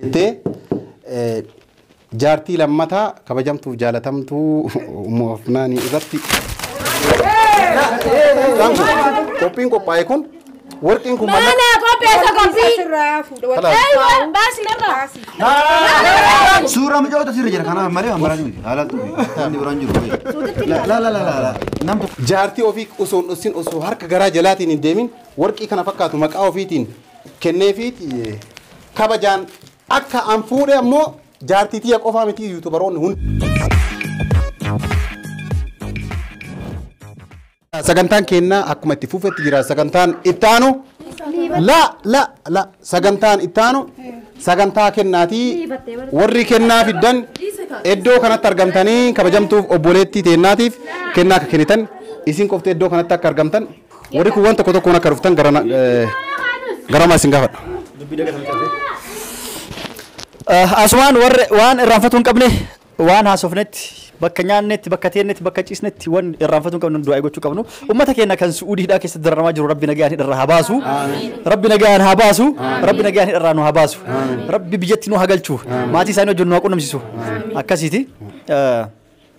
Jettee jaartii lammataa kabajamtuuf jaalatamtuu Ummu Afnaanii irratti qophiin qophaa'e kun warqiin kun Mana qopheessa qophii. Baasi narraa. Suuraa mucaa'ota sirra jira kanaaf malee waan biraa miti. Haalatu inni biraan jiru. La la la la la. Nam jaartii ofii osoo hin dhossin osoo harka garaa jalaatiin hin deemin warqii kana fakkaatu maqaa ofiitiin kenneefi kabajaan akka an fuudhe ammoo jaartii tiyya qofaa miti yuutubaroonni hundi. Sagantaan kennaa akkuma itti fufetti jira. Sagantaan ittaanu la la la sagantaan ittaanu sagantaa kennaatii warri kennaa fiddan iddoo kanatti argamtanii kabajamtuuf obboleettii teennaatiif kennaa akka kennitan isin qofti iddoo kanatti akka argamtan warri kun waan tokko tokkoon akka dhuftan garama isin gaafadha. Asumaan warri waan irraanfatuu hin qabne waan haasofnetti bakka nyaannetti bakka teennetti bakka ciisnetti waan irraanfatuu hin qabne du'aa gochuu qabnu uummata keenya kan Su'uudiidhaa keessatti dararamaa jiru Rabbi nagaan hidharraa haa baasu. Rabbi nagaan haa baasu. Rabbi nagaan hidharraa nu haa baasu. Rabbi biyyatti nu haa galchu. Maatii isaanii wajjin nu haa qunnamsiisu. Akkasiiti.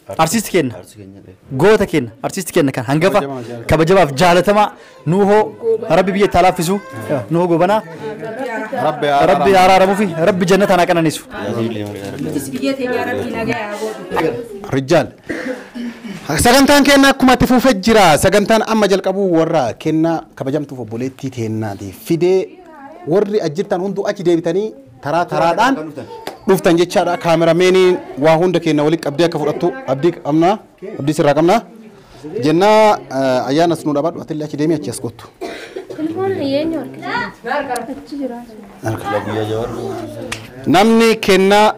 Artisti keenya goota keenya artisti keenya kan hangafa kabajamaaf jaalatamaa Nuuhoo Rabbi biyyatti haa laaffisu Nuuhoo Gobanaa Rabbi araaramuufi Rabbi jannataan haa qananiisu. Rijjaal. Sagantaan kennaa akkuma itti fufee jira. Sagantaan amma jalqabu warra kennaa kabajamtuuf obboleettii teennaati. Fidee warri ajjirtan hunduu achi deebitanii taraa taraadhaan dhuftan jechaadha. Kaamerameeniin waa hunda keenya walitti qabdee akka fudhattu abdii qabna. Abdii sirraa qabna. Jennaa ayyaanas nu dhaabadhu atillee achi deemee achi as kottu. Namni kennaa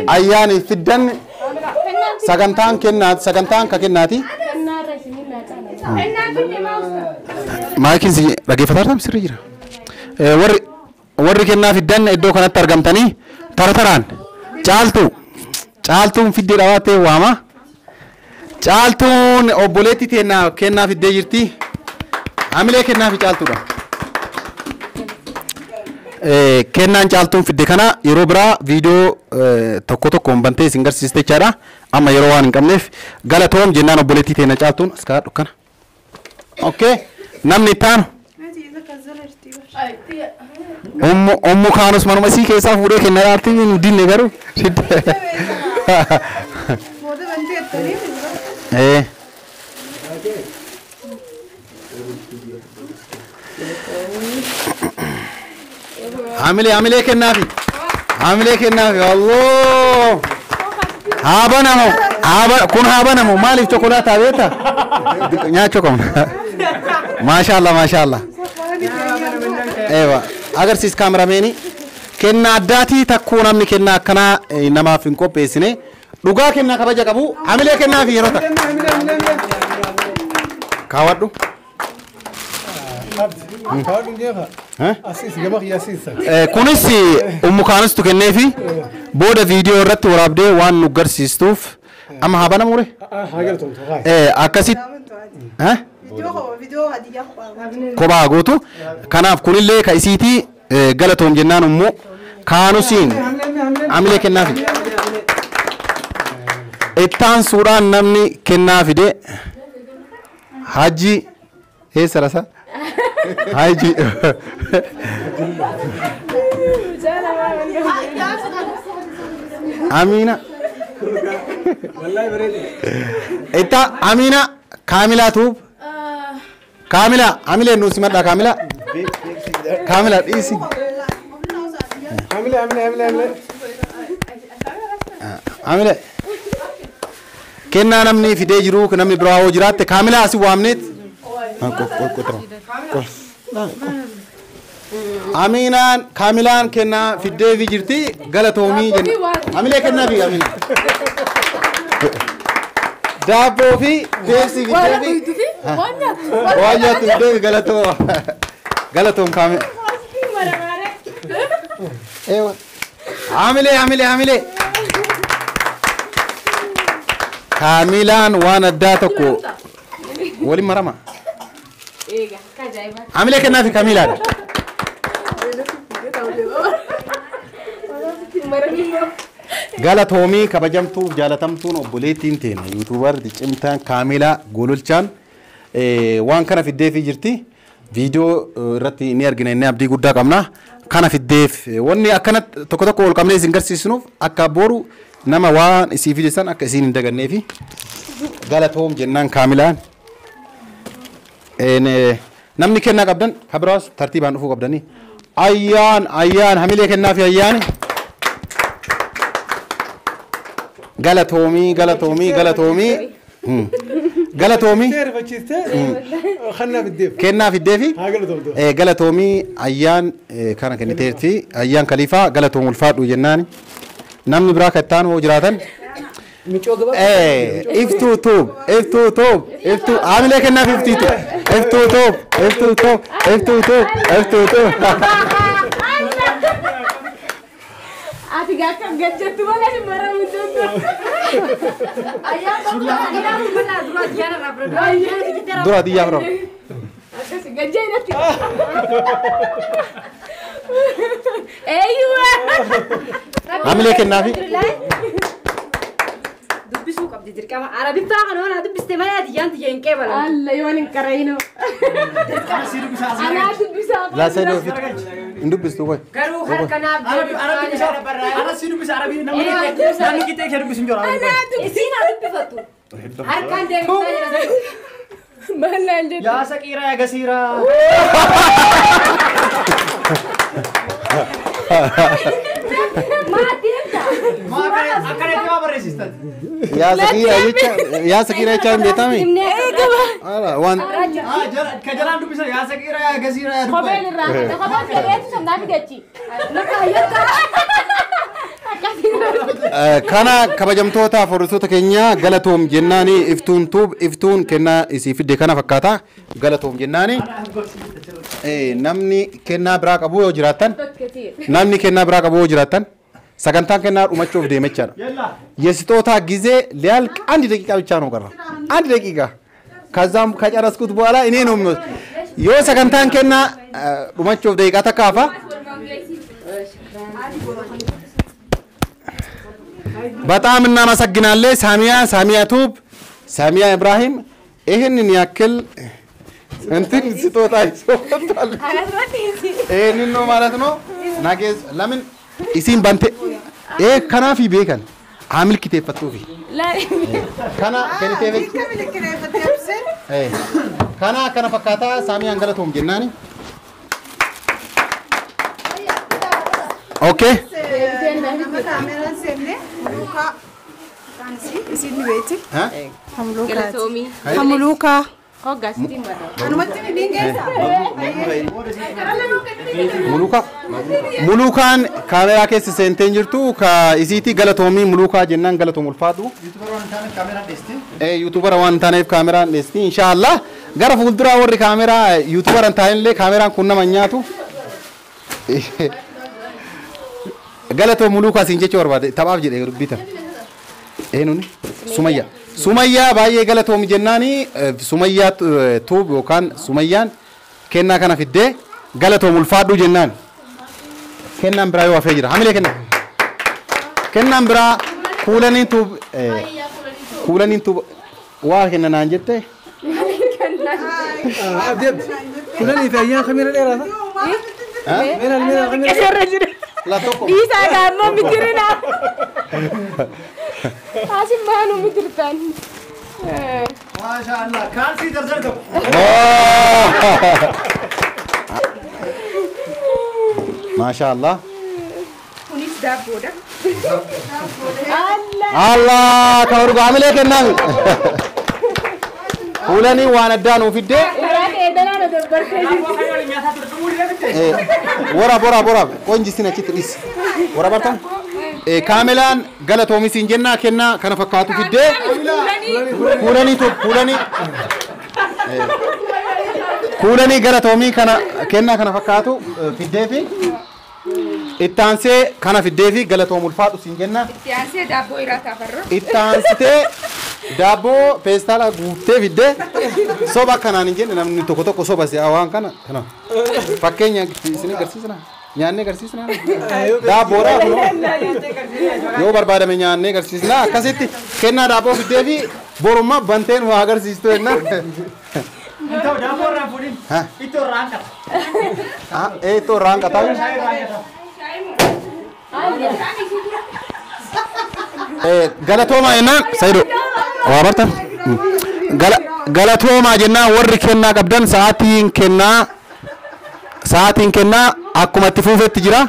ayyaani fiddan sagantaan kennaa sagantaan ka kennaati. Maayikiin si dhaggeeffataa jirtan sirrii jira. Warri kennaa fiddan iddoo kanatti argamtanii tara taraan caaltuu caaltuun fiddee dhawaattee waama. Caaltuun obboleettii teennaa kennaa fiddee jirti. Hamilee kennaa fi caaltuudha. Kennaan caaltuun fidde kana yeroo biraa viidiyoo tokko tokkoon bantee isin garsiiste jechaadha. Amma yeroo waan hin qabneef galatoom jennaan obboleettii teenna caaltuun as kaa'adhu kana. Okay. Namni itti aanu. Ummu kaanus manuma isii keessaa fuudhee kenna dhaartii nu dinne garuu. Hamilee hamilee kennaafi. Hamilee kennaafi. Allah. Haa banamu. Kun haa banamu. Maaliif chokolaataa beektaa? Nyaachuu qabna. Maashaallah maashaallah. Eewa. Agarsiis kaamerameeni. Kennaa addaatii takkuu namni kennaa akkanaa namaaf hin qopheessine. Dhugaa kennaa kabaja qabu. Hamilee kennaafi yeroo takka. Kaawwadhu. Kunis Ummu Kaanustu kenneefi booda viidiyoo irratti waraabdee waan nu garsiistuuf amma haa banamu ree? Akkasitti kophaa gootu. Kanaaf kunillee ka isiitii galatoom jennaan Ummu Kaanusiin hamilee kennaafi. Ittaan suuraan namni kennaa fide Hajji eessa rasa? Haji. Amina. Itta Amina Kamila Tube. Kamila, Amile nu simadha Kamila. Kamila dhiisi. Amile amile amile amile. Amile. Kennaa namni fidee jiru namni biraa hoo jiraatte Kamila asi waamneet. Aminaan Kamilaan kennaa fiddee fi jirti galatoomii jenna. Amilee kennaa fi Amina. Daabboo fi peepsii fiddee fi waan nyaattu fiddee fi galatooma. Galatoom Kamila. Eewa. Amilee amilee amilee. Kamilaan waan addaa tokko waliin marama. Hamilee kennaa fi Kamilaadha. Galatoomii kabajamtuuf jaalatamtuun obboleettiin teena yuutuubar cimtaan Kaamilaa Gololchaan waan kana fiddeefii jirti. Viidiyoo irratti ni argina inni abdii guddaa qabna. Kana fiddeef wanni akkana tokko tokko ol qabnee isin garsiisnuuf akka boru nama waan isii fidesan akka isiin hin daganneefi galatoom jennaan Kaamilaan. Namni kennaa qabdan kabiraas tartiibaan dhufuu qabdanii. Ayyaan ayyaan hamilee kennaafi ayyaani. Galatoomii galatoomii galatoomii. Galatoomii. Kennaa fiddeefi. Galatoomii ayyaan kana kenniteerti. Ayyaan Kaliifaa galatoom ulfaadhu jennaani. Namni biraa kan itti hoo jiraatan. Iftuu tuub iftuu tuub iftuu hamilee kennaaf iftuu tuub iftuu tuub iftuu tuub iftuu tuub iftuu tuub. Ati gaafa gajjattu malee hin maramu jettu. Dura xiyyaa biroo. Akkasi gajjee irratti. Eeyyuu. Hamilee kennaafi. Dubbisuu qabdi dirqama. Arabiffaa kana waan dubbiste malee ati yaanti hin qeebalan. Alla yoon hin qarayinoo. Anaa dubbisaa. Laasee doofitu. Hin dubbistu qoy. Garuu harka naaf Arabsi dubbisa Arabii namni qixxee kee dubbisu hin jiru. Isiin haa dubbifattu. Harkaan deebisaa jira. Maal naan jettu? Yaa saqiiraa yaa gasiiraa. Akkanatti waa barreessistan. Yaa saqiiraa jecha yaa saqiiraa jecha hin beekami? Waan Ka jalaan dubbisan yaa saqiiraa yaa gasiiraa yaa Kopheen irraa hafte kopheen fedheetu sannaa fidachi. Kana kabajamtoota hordoftoota keenya galatoom jennaani iftuun tuub iftuun kennaa isii fidde kana fakkaata galatoom jennaani. Namni kennaa biraa qabu yoo jiraattan namni kennaa biraa qabu yoo jiraattan sagantaan kennaa dhumachuuf deema jechaadha. የስጦታ ጊዜ ሊያልቅ አንድ ደቂቃ ብቻ ነው ቀረ። አንድ ደቂቃ ከዛም ከጨረስኩት በኋላ እኔ ነው የምወስድ። yoo sagantaan kennaa dhumachuuf daqiiqaa takka hafa. በጣም እናመሰግናለን ሳሚያ ሳሚያ ቱብ ሳሚያ ኢብራሂም ይህንን ያክል እንትን ስጦታ ይዞ መጥቷል። ይህንን ነው ማለት ነው። ናጌዝ ለምን isiin bante kanaafi beekan haa milkiteeffattuufi kana kenniteef kana kana fakkaataa saamiyaan galatoom jennaani. Okay. Hamuluka. Muluka. Mulukaan kaameraa keessa seentee jirtu ka isiitii galatoomii mulukaa jennaan galatoom ulfaatu. Yuutuubara waan taaneef kaameraan dheesti inshaallah gara fuulduraa warri kaameraa yuutuubara hin taanillee kaameraan kun nama nyaatu. Galatoom mulukaa siin jechuu barbaade taphaaf jedhee dubbitan. Eenyuuni? Sumayyaa. Sumayyaa baay'ee galatoom jennaani Sumayyaa tuub yookaan Sumayyaan kennaa kana fiddee galatoom ulfaadhu jennaan. Kennaan biraa yoo hafee jira. Hamilee kennaa. Kennaan biraa kuulaniin tuub kuulaniin tuub waa kenna naan jette. Abdi abdi. Kuulanii fi ayyaan kamira dheeraata? Meera meera kamira. La tokko. Dhiisaa gaammoo mitirina. Asin baanu mitirtan. Maasha Allah kaalsii darjar tokko. Maasha Allah. Kunis daabboodha. Allah kan urgaa hamilee kennaami. Kuulanii waan addaa nuu fiddee. Wara bora bora qoonjisiin achitti dhis. Wara bartan. Kaamelaan galatoomi siin jennaa kennaa kana fakkaatu fiddee. Kuulanii tuub kuulanii. Kuulanii galatoomii kana kennaa kana fakkaatu fiddee fi itti aansee kana fiddee fi galatoom ulfaadhu siin jennaa. Itti aansee daabboo irraa taafarra. Itti aansitee daabboo feestaala guuttee fiddee soba akkanaan hin jenne namni tokko tokko soba si'a waan kana kana fakkeenya isin agarsiisna. Nyaannee agarsiisnaa? Daabboodha. Yoo barbaadame nyaannee agarsiisnaa. Akkasitti kennaa daabboo fiddee fi borummaa banteen waa agarsiistu jennaan. Daabboo irraa fuudhin. Ittoo irraa hanqata. Ittoo irraa hanqata. Galatoomaa jennaan Sayido waa bartan. Galatoomaa jennaan warri kennaa qabdan sa'aatiin kennaa akkuma itti fuufetti jira.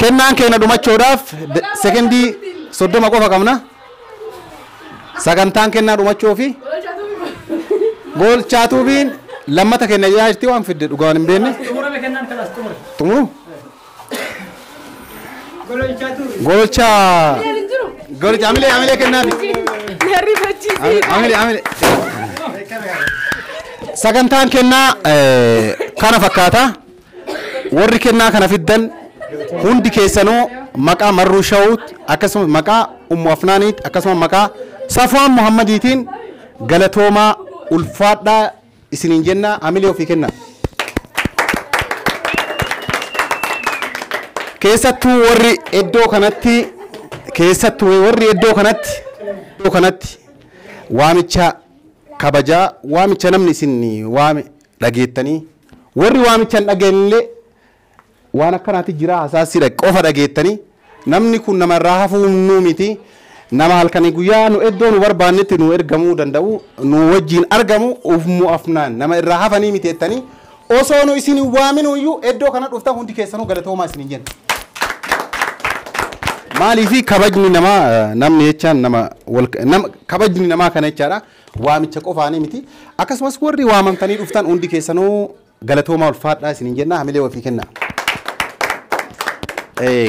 Kennaan keenya dhumachuudhaaf sekendii 30 qofa qabna. Sagantaan kennaa dhumachuu fi golchaa tuubiin lammata kenna jirti waan fidde dhugaan hin beekne. Xumuru? Golchaa. Golchaa amilee kennaafi. Amilee. Sagantaan kennaa kana fakkaata. Warri kennaa kana fiddan hundi keessanuu maqaa Marruu Shawut akkasuma maqaa Ummu Afnaaniit akkasuma maqaa Safwaan Muhammadiitiin galatoomaa ulfaadhaa isiniin jenna amilee ofii kenna. Keessattuu warri iddoo kanatti waamicha kabajaa waamicha namni isin waame dhageettanii warri waamicha hin dhageenyellee waan akkanaatti jira hasaasii qofa dhageettanii namni kun namarraa hafuu nuu miti nama halkanii guyyaa nu iddoo nu barbaannetti nu ergamuu danda'u nu wajjin argamu Ummu Afnaan nama irraa hafanii miti jettanii osoo nu isin waaminu iyyuu iddoo kana dhuftan hundi keessanuu galatoomaa isiniin jenna. Maaliifi kabajni namaa namni jechaan nama kabajni namaa kana jechaadha waamicha qofaanii miti akkasumas warri waamamtanii dhuftan hundi keessanuu galatoomaa ulfaadhaa isiniin jenna hamilee ofii kenna.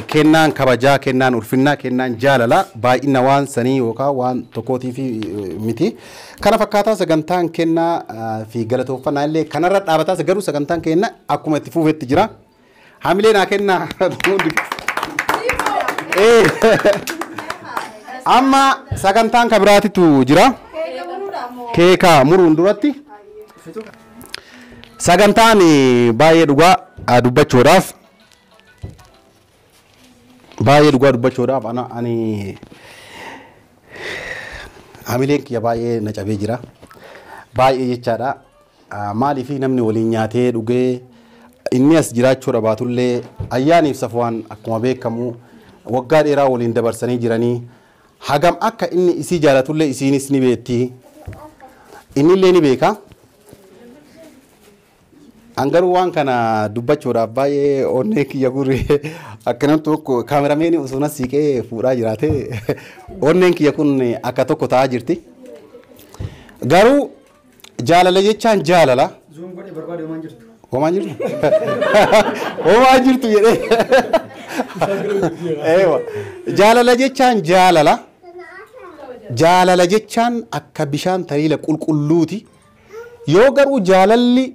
Kennaan kabajaa kennaan ulfinnaa kennaan jaalala baay'ina waan sanii yookaan waan tokkootiif miti. Kana fakkaataa sagantaan kennaa fi galatoofannaa illee kanarra dhaabataas garuu sagantaan kennaa akkuma itti fuufetti jira. Hamilee naa kennaa. Amma sagantaan kabiraatitu jira. Keeka muruun duratti. Sagantaan baay'ee dhugaa dubbachuudhaaf ani hamileen kiyya baay'ee na cabee jira. Baay'ee jechaadha. Maaliif namni waliin nyaatee dhugee inni as jiraachuu dhabaatullee ayyaaniif Safwaan akkuma beekamu waggaa dheeraa waliin dabarsanii jiranii hagam akka inni isii jaalatullee isiinis ni beekti. Innillee ni beeka. Angaruu waan kana dubbachuudhaaf baay'ee onnee kiyya gurre akka namni tokko kaamerameen osoo na siiqee fuudhaa jiraate onneen kiyya kun akka tokko ta'aa jirti. Garuu jaalala jechaan jaalala. Zuum godhee barbaade homaan jirtu. Homaan jirtu? Homaan jirtu jedhee. Eewa. Jaalala jechaan jaalala. Jaalala jechaan akka bishaan taliila qulqulluuti. Yoo garuu jaalalli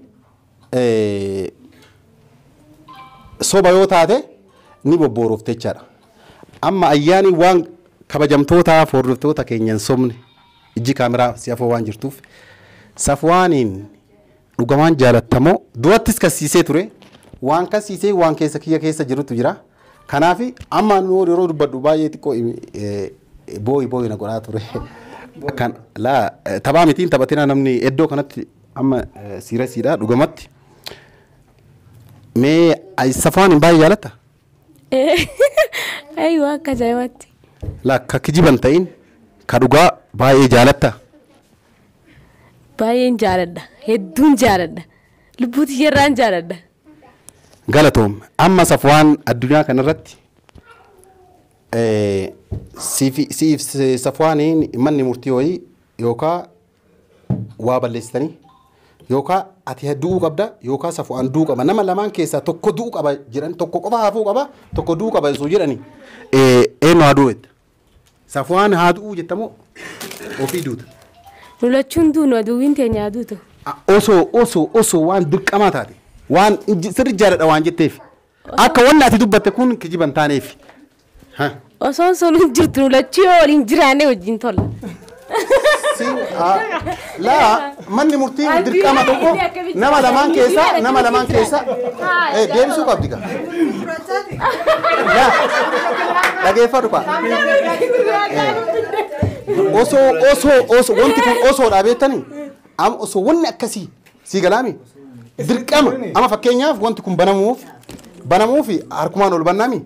soba yoo taate ni bobboorofte jechaadha. Amma ayyaani waan kabajamtootaaf hordoftoota keenya hin sobne ijji kaameraa si afoo waan jirtuuf Safwaaniin dhugamaan jaalattamoo durattis kasiisee ture waan kasiisee waan keessa kiyya keessa jirutu jira. Kanaaf amma yeroo dubbadhu baay'ee xiqqoo booyi na godhaa ture. Kan laa taphaa mitiin taphatina namni iddoo kanatti amma siirasiidha dhugamatti. Mee Safwaan baay'ee jaalatta? Aywa akka ajaa'ibaatti. Laa ka kijiban ta'in ka dhugaa baay'ee jaalatta? Baay'een jaaladha. Hedduun jaaladha. Lubbuuti yerraan jaaladha. Galatoom amma Safwaan addunyaa kanarratti siif Safwaaniin manni murtii wayii yookaan waa balleessitanii yookaan ati du'uu qabda yookaan Safwaan du'uu qaba nama lamaan keessaa tokko du'uu qaba jedhan tokko qofa hafuu qaba tokko du'uu qaba osoo jedhani eenyu haa du'u jetta? Safwaan haa du'uu jettamoo ofii duuta? Lolachuun duunu aduuwwiin teenya haa duutu. Osoo waan dirqamaa taate waan sirri jaaladha waan jetteef akka wanni ati dubbatte kun kijiba hin taaneef. Osoon soluun jirtu lolachuu yoo waliin jiraanne wajjin tola. Si laa manni murtii dirqama tokko nama lamaan keessa deebisuu qabdi gaa. Laa dhageeffadhu kaa. Osoo wanti kun osoo dhaabettanii amma osoo wanni akkasii si galaami dirqama amma fakkeenyaaf wanti kun banamuuf harkumaan ol bannaami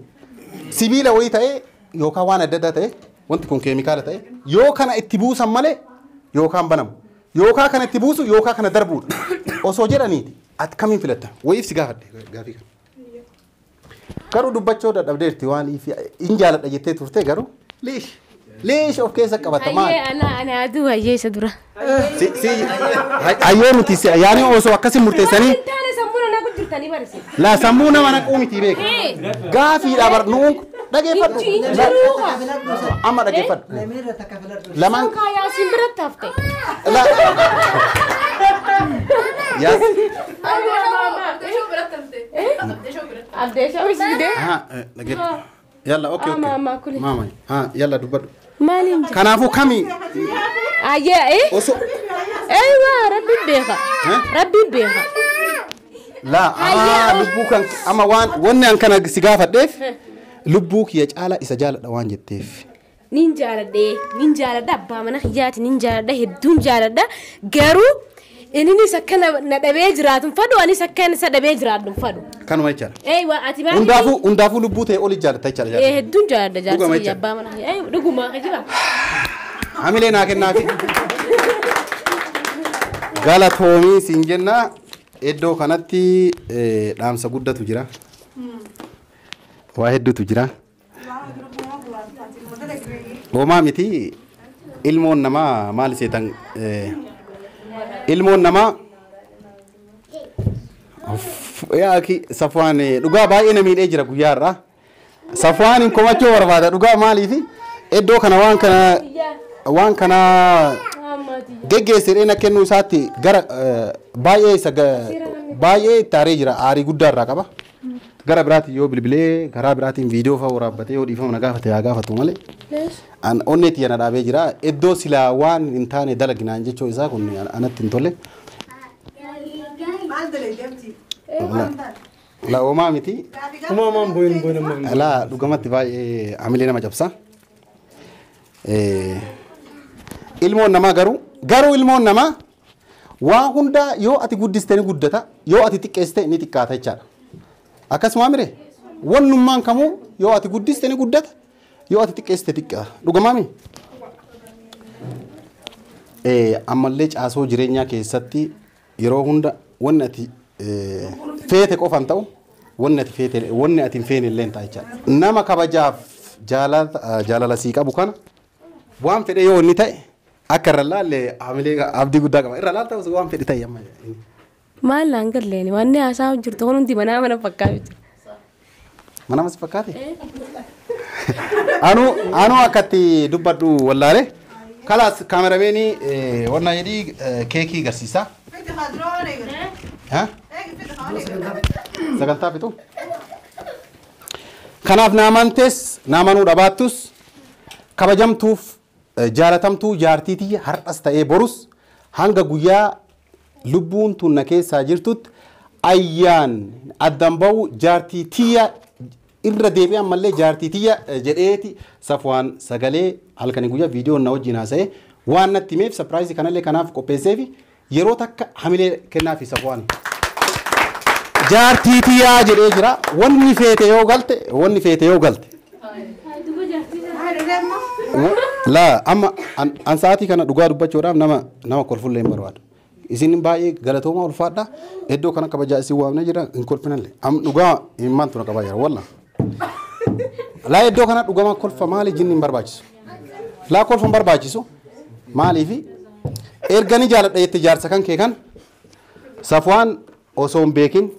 sibiila wayii ta'ee yookaan waan adda addaa ta'e wanti kun keemikaala ta'e yoo kana itti buusan malee yookaan banamu yookaan kana itti buusu yookaan kana darbuudha osoo jedhaniiti ati kamiin filatta wayiif si gaafadhe gaafii kana. Garuu dubbachuu dadhabdeerti waan hin jaaladha jettee turte garuu liish liish of keessa qabata maal. Ana aduu hayyee isa dura. Si hayyee nuti yaani osoo akkasii murteessanii. Laa sammuu nama naquu miti beeka. Gaafiidha bar nuun dhageeffadhu. Amma dhageeffadhu. Lamaan. Yaasiin biratti hafte. Yaas. Abdeeshaa fidee. Yalla okay okay. Maama. Yalla dubbadhu. Maaliin jira? Kanaafuu kami? Ayyee. Osoo. Eeyyuu rabbiin beeka. Rabbiin beeka. Laa amma lubbuu kan amma waan wanni an kana si gaafadheef lubbuu kiyya caala isa jaaladha waan jetteef. Nin jaaladha abbaa mana kiyyaati nin jaaladha hedduun jaaladha garuu innis akka na dhabee jiraatu hin fadhu anis akka isa dhabee jiraadhu hin fadhu. Kanuma jechaadha. Eeyyuu ati maal? Hundaafuu lubbuu ta'e oli jaalatta jechaadha. Hedduun jaaladha jaarsa kiyya abbaa mana kiyya dhuguma kijiba. Hamilee naa kennaafi. Galatoomii siin jennaa. Iddoo kanatti dhaamsa guddatu jira. Waa hedduutu jira. Homaa miti ilmoon namaa maal seetan ilmoon namaa Safwaan dhugaa baay'ee na miidhee jira guyyaa irraa. Safwaan hin komachuu barbaada dhugaa maaliifi iddoo kana waan kana geggeessee na kennuu isaatti gara baay'ee isa baay'ee itti aaree jira aarii guddaa irraa qaba. Gara biraatiin yoo bilbilee karaa biraatiin viidiyoo fa'aa waraabbatee yoo dhiifama na gaafate haa gaafatu malee. An onneetti yana dhaabee jira iddoo silaa waan hin taane dalaginaan jechuu isaa kun anatti hin tolle. La homaa miti. Uumamaan booyin amma. Laa dhugamatti baay'ee hamilee nama cabsa. Ilmoon namaa garuu ilmoon namaa waa hundaa yoo ati guddiste ni guddata yoo ati xiqqeessite ni xiqqaata jechaadha. Akkasuma mire wannummaan kamuu yoo ati guddiste ni guddata yoo ati xiqqeessite xiqqaata dhugamaami. Ammallee caasoo jireenyaa keessatti yeroo hunda wanni ati feete qofan ta'u wanni ati feete wanni ati hin feene illee ta'a jechaadha. Nama kabajaaf jaalala sii qabu kana waan fedhe yoo inni ta'e akka irra laalle hamilee abdii guddaa qaba irra laalta waan fedhe ta'e amma. Maal naan galleeni wanni haasaa jirtu kun hundi manaa mana fakkaatu jira. Mana mas fakkaate? Anu akkatti dubbadhu wallaale. Kalaas kaamerameenii wanna jedhii keekii garsiisa. Sagantaa fitu? Kanaaf naamantees naamanuu dhabaattus kabajamtuuf jaalatamtuu jaartiitii har'as ta'ee borus hanga guyyaa lubbuun tun na keessaa jirtutti ayyaan addan ba'u jaartii tiyya irra deebi'e ammallee jaartii tiyya jedheeti Safwaan sagalee halkanii guyyaa viidiyoon na wajjin haasa'e waan natti himeef sapiraayizii kanallee kanaaf qopheesseefi yeroo takka hamilee kennaafi Safwaan. Jaartii tiyyaa jedhee jira wanni feete yoo galte wanni feete yoo galte. Laa amma an sa'aatii kana dhugaa dubbachuudhaaf nama kolfullee hin barbaadu. Isin baay'ee galatooma ulfaadha. Iddoo kana kabajaa isin waamnee jira hin kolfinallee. Am dhugaa hin maantu na qabaa jira walla. Laa iddoo kana dhugama kolfa maali jinni hin barbaachisu. Laa kolfa hin barbaachisu maaliifi ergani jaaladha jette jaarsa kan kee kan Safwaan osoo hin beekin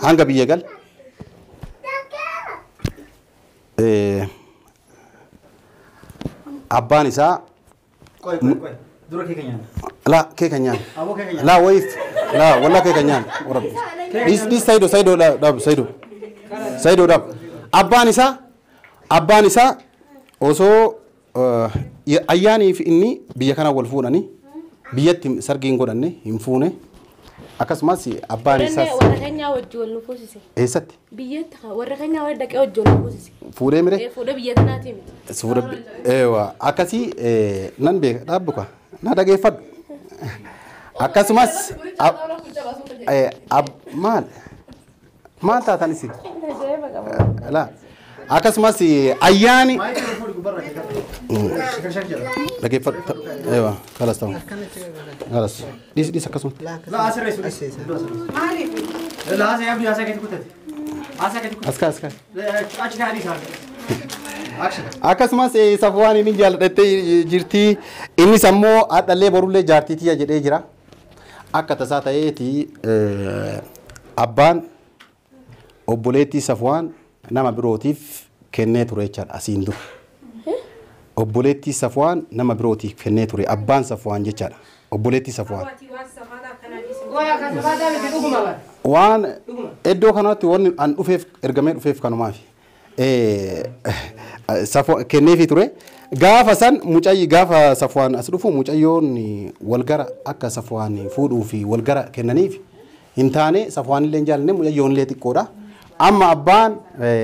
hanga biyya gal abbaan isaa Qoy qoy qoy dura kee kan nyaanna. La kee kan nyaanna. Aboo kee kan nyaanna. La wayif la walla kee kan nyaanna. Warabbi. Dis Saido Saido la dhab Saido. Saido dhab. Abbaan isaa Osoo ayyaanii fi inni biyya kana wal fuudhanii biyyatti sargii hin godhanne hin fuune akkasumas abbaan isaas warra keenyaa wajjin wal nu fuusise. Eessatti? Biyyatti warra keenyaa warra dhaqee wajjin wal nu fuusise. Fuudhee mire? Fuudhee biyya tanaati miti. Fuudhee eewa akkasii nan beeka dhaabbu ka na dhageeffadhu. Akkasumas maal maal taatan isin? Laa akkasumas ayyaani dhageeffadhu eewa kalas ta'u kalas dhiis dhiis akkasuma. Askaa askaa. Akkasumas Safuwaan inni jaalladhattee jirti innis ammoo haadhallee borullee jaartiitiyya jedhee jira. Akka tasaa ta'eeti abbaan obboleettii Safuwaan nama birootiif kennee ture jechaadha asiin dura. Obboleettii Safuwaan nama birootiif kennee ture abbaan Safuwaan jechaadha. Obboleettii Safuwaan. Waan iddoo kanatti wanni an dhufeef ergamee dhufeef kanumaafi. Kenneefii ture. Gaafa san mucayyi gaafa Safuwaan as dhufu mucayyoon walgara akka Safuwaan fuudhuu fi walgara kennaniif hin taane Safuwaan illee hin jaallanne mucayyoon illee xiqqoodha. Amma abbaan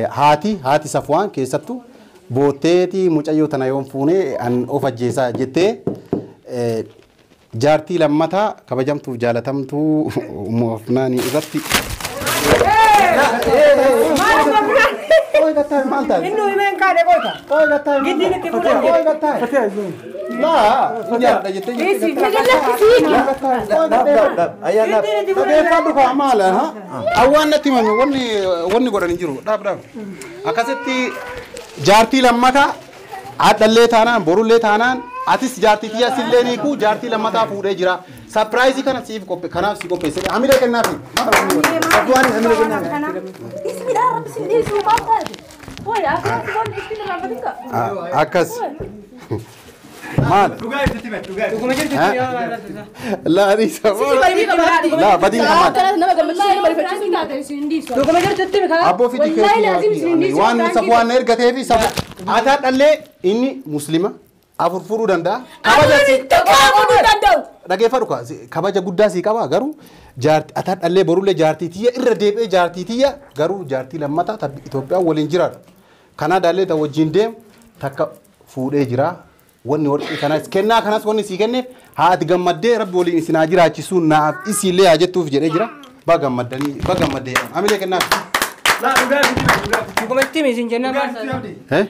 haati Safuwaan keessattuu bootteetii mucayyoo tana yoon fuunee an of ajjeesaa jettee jaartii lammataa kabajamtuuf jaalatamtuu Ummu Afnaanii irratti. Innu himeen kaadhe qoota. Giddiin itti fuudhan. Laa, jaalladha jettee Isi Dhageeffadhu kaa maal awwaan natti himame wanni godhan hin jiru dhaab dhaab. Akkasitti jaartii lammataa haadhallee taanaan borullee taanaan atis jaartii tiyya sillee niiku jaartii lammataa fuudhee jira. Sapiraayizii kana siif qophee kanaaf si qopheesse hamilee kennaafi. Safuwaan hamilee kennaafi. Ismi dhaa rabbi sin dhiisuu maal taate? Wayi akkasumas waan isin irraa badinka. Akkas. Maal? Dhuguma jirtu Laa dhiisa. Laa badiin kamaa. Nama gammachiisuu nama rifachiisuu Taate isin dhiisu. Dhuguma jirtutti kaa. Abboo fidi Wallaahi laazim isin keetii waan Safuwaan ergatee fi safu. Ataa dhallee inni muslima afur fuudhuu danda'a. Kabaja si Tokko fuudhuu danda'u. dhageeffadhu kaa kabaja guddaa sii qaba garuu jaartii ataa dhallee borullee jaartii tiyya irra deebi'ee jaartii tiyya garuu jaartii lammataa tabbi Itoophiyaa waliin jiraatu. Kanaadaallee ta wajjin deemu takka fuudhee jira. Wanni warqii kanas kennaa kanas wanni sii kenneef haati gammaddee rabbi waliin isin haa jiraachisuu naaf isiillee haa jettuuf jedhee jira. Ba gammaddanii ba gammaddee hamilee kennaaf. Dhuguma itti isin jennaan maal Eh?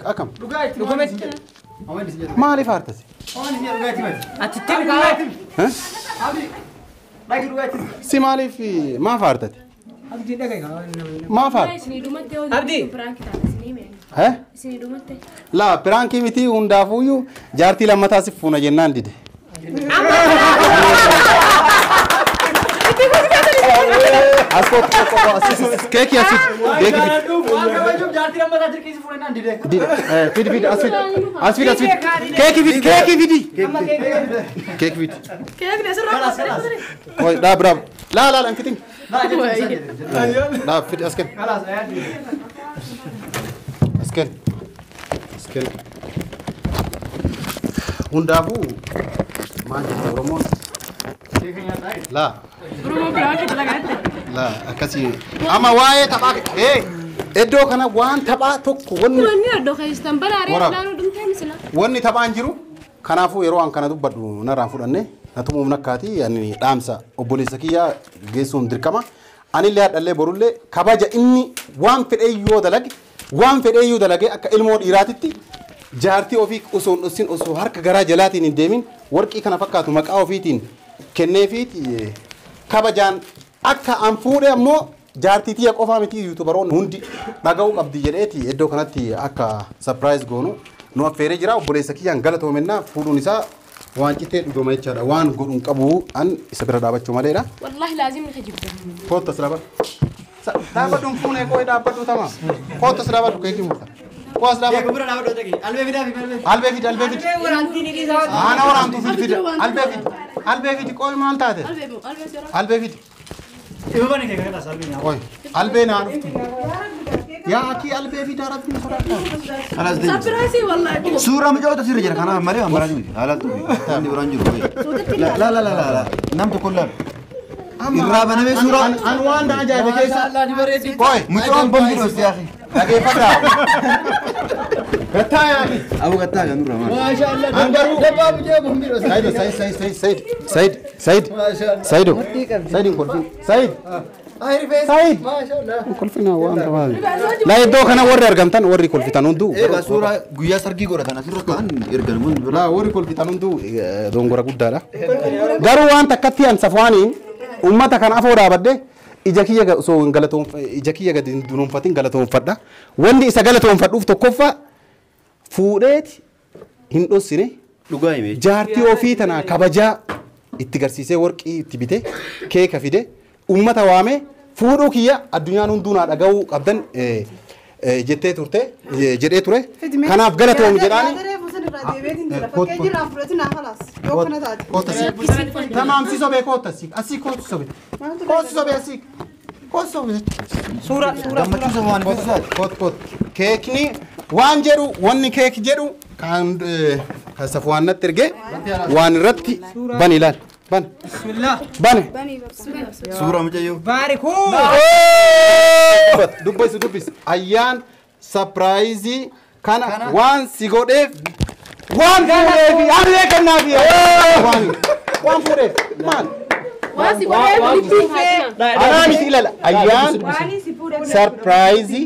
Akkam? Dhuguma itti. Maaliif aartasi? Ati itti kaa. Eh? Si maaliif maaf aartate? Abdiin dhagaye kaa. Maaf aarte? Isinii dhumatte yoo Abdi. Piraanki taate isinii hime. Eh? Isinii dhumatte. Laa piraankii miti hundaafuyyuu jaartii lammataa si fuuna jennaan dide. As kootu keekii as fidi keekii fidi. Dide fidi fidi as fidi as fidi as fidi keekii fidi keekii fidi keekii fidi. Keekni asirraa qophee. Oi dhaab dhaab laa laa laa hin fitin. Dhaab fidi as kenni. As kenni. As kenni. Hundaafuu maal jette Oromoon? Laa. Oromoo piraanki dalagatte. Laa akkasii amma waa'ee taphaa iddoo kana waan taphaa tokko wanni Wanni iddoo keessan baraaree Waraab. ilaaluu dhumtee misila. wanni taphaan jiru kanaafuu yeroo an kana dubbadhu narraan fudhanne na tumuuf nakkaati ani dhaamsa obboleessa kiyyaa geessuun dirqama anillee haadhallee borullee kabaja inni waan fedheeyyuu dalage waan fedheeyyuu dalage akka ilmoo dhiiraatitti jaartii ofii osoo hin dhossin osoo harka garaa jalaatiin hin deemin warqii kana fakkaatu maqaa ofiitiin kenneefiiti kabajaan akka an fuudhe ammoo jaartii tiyya qofaa miti yuutubaroonni hundi dhaga'uu qabdi jedheeti iddoo kanatti akka sapiraayiz goonu nu affeeree jira obboleessa kiyyaan galatoomennaa fuudhuun isaa waan citee dhugama jechaadha waan godhu hin qabu an isa bira dhaabachuu maleedha. Wallaahi laazim ni kijibda. Kootta as dhaabadhu. Dhaabadhu hin fuunee koo dhaabbadhu tamaa. Kootta as dhaabadhu keekii murta. Koo as dhaabadhu. Albee fidi albee fidi. Ana waraantu fidi fidi. Albee fidi. Albee fidi qooyi maal taate? Albee fidi. Qoy albee naa dhuftu. Yaa akii albee fi daarabbiin sodaadha. Kalaas deemi. Sapiraasii wallaahi. Suuraa mucoota sirra jira kanaaf malee waan biraati miti. Haalatu inni biraan jiru. La la la la nam tokko laal. Irraa banamee suuraa. An waan na ajaa'ibe keessa. Qoy. Mucoon bombi dhoofte yaa akhi. Dhageeffadhaa. Gattaa yaa akhi. Abu gattaa kan nurra maal. An garuu. Said Said Said Said Said Said Saido Said hin kolfin Said Said kolfina waan tabaani. La iddoo kana warri argamtan warri kolfitan hunduu. Egaa suuraa guyyaa sargii godhatan asirra ka'an ergan mun La warri kolfitan hunduu dongora guddaadha. Garuu waan takkatti an Safwaaniin uummata kana afoo dhaabadde ija kiyya osoo hin galatoon ija kiyya gadi hin dunuunfatin galatoonfadha. Wanni isa galatoonfadhuuf tokkoffaa fuudheeti hin dhossine. Dhugaa hime. Jaartii ofii tana kabajaa itti garsiisee warqii itti bite keeka fide uummata waame fuudhuu kiyya addunyaan hunduu naa dhaga'uu qabdan jettee turte jedhee ture. Kanaaf galatoomi jedhaani. Tamaam si sobee koota si asii kootu sobee kootu sobee asii kootu sobee. Suuraa suuraa. Gammachuu sama waan ibsaati. Koot koot keekni waan jedhu wanni keek jedhu kan kan Safwaan natti erge waan irratti bani ilaal bani Bismillah. bani. Suuraa mucayyoo. Baarikuu. Dubbisi dubbisi ayyaan sapiraayizii kana waan si godheef waan fuudheef hamilee kennaafi waan fuudheef maal Waan si godhee walitti anaa miti ilaala ayyaan sarpiraayizii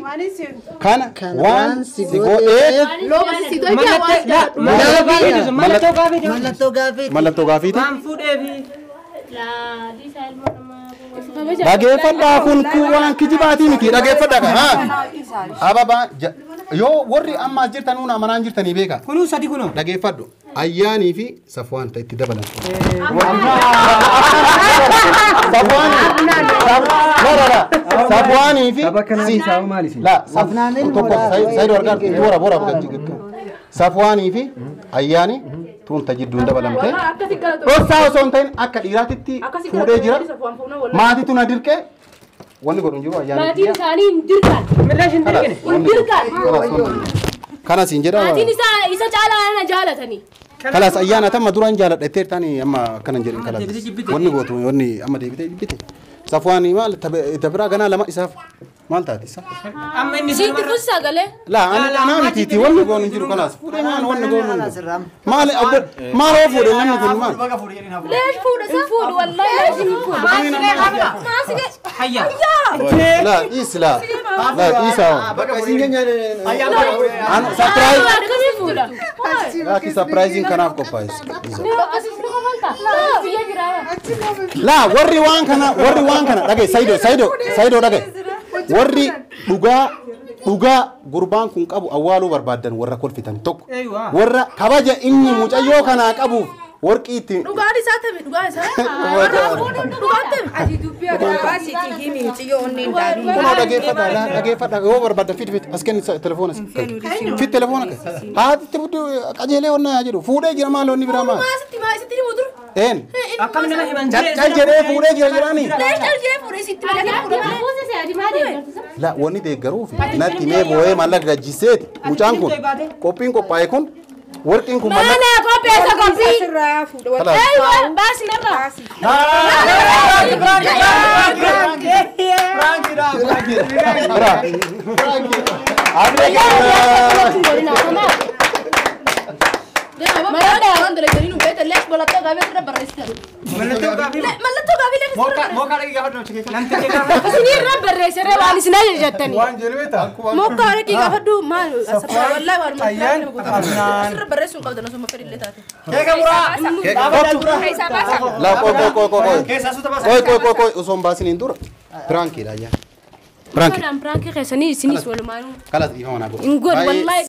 kana waan si godheef Looba si tolchee waan si jaalladhu. Mallattoo gaafii. Mallattoo gaafii. Mallattoo gaafiiti. Waan fuudheefi. Dhageeffadhaa kun waan kijibaatii miti dhageeffadhaa kana. Ababaa yoo warri amma as jirtan nuun amanaan jirtanii beeka. Kunuu sadi kunoo. Dhageeffadhu ayyaanii fi Safwaan ta'e itti dabalan. Safwaanii fi la tokko Saayidoo argaa bora bora Safwaanii fi ayyaanii tuun tajidduun dabalamte. Dhoksaa osoo hin ta'in akka dhiiraatitti fuudhee jira. Maatiitu na dirqee wanni godhu hin jiru ayyaanii. Maatiin isaanii hin dirqan. Milash hin dirqine. Hin dirqan. Kanas hin jedhaa. Maatiin isaa isa caalaa na jaalatanii. Kalas ayyaana tamma duraan jaaladha jetteerta taani amma akkanan jedhin kalas. Wanni gootu wanni amma deebitee jibbite. Safwaanii maal tabiraa ganaa lama isaaf maal taate isa? Amma inni Sitti kun sagalee. La ani anaa mitiiti wanni goonu hin jiru kalaas. Fuudhee maal wanni goonu hin jiru. Maal maal hoo fuudhee namni kun maal? Leesh fuudha isa fuudhu wallahi leesh hin fuudhu. Maasigee. Hayya. La dhiisi la. La dhiisa. Bakka isin keenya An surprise. Akkamii fuudha? Laaki surprising kanaaf qophaa'es. Biyya biraa. La warri waan kana dhagaye Saayidoo Saayidoo Saayidoo dhagaye. Warri dhugaa dhugaa gurbaan kun qabu awwaaluu barbaadan warra kolfitan tokko. Warra kabaja inni mucayyoo kanaa qabuuf warqii itti Dhugaan isaa tabe dhugaan isaa. Dhugaan tabe. Ati dubbii akka sitti himi mucayyoo onneen daaduu. Kunoo dhageeffadha laa dhageeffadha yoo barbaadan fid fid as kenni telefoona fid telefoona haati itti buddu qajeelee onnaa jedhu fuudhee jira maal onni biraa maal Maasitti maasitti himu dur. een Akkam nama himan cal jedhee fuudhee jira jedhaanii Leesh cal jedhee fuudhee sitti malee fuudhee. La wanni deeggaruuf natti mee boo'ee maallaqa gajjiseeti mucaan kun qophiin qophaa'e kun warqiin kun maallaqa Mana qopheessa qophii. Sirraa fuudha. Aywa baasi narraa. Bira. Maradha waan dalaganii nu beektan leesh mallattoo gaafii asirra barreessitan. Mallattoo gaafii. Mallattoo gaafii leesh asirra Mookaa dhaqii gaafadhu namicha keessa. Namtichi gaafa. Isinii irra barreessirra waan isin ajajattanii. Waan jedhu beektaa? Mokka harki gaafadhu maal asirra wallahi waan Ayyaan afnaan. asirra barreessuu hin qabdan osoo fedhillee taate. Keeka muraa. Keessaa baasa. La qoy qoy qoy qoy qoy. Keessaa suuta baasa. Qoy qoy qoy qoy osoo hin baasiniin dura piraankiidha ayyaa. Piraanki. Piraanki keessanii isinis walumaanuu. Kalas dhiifama naa godhu. Hin godhu wallahi.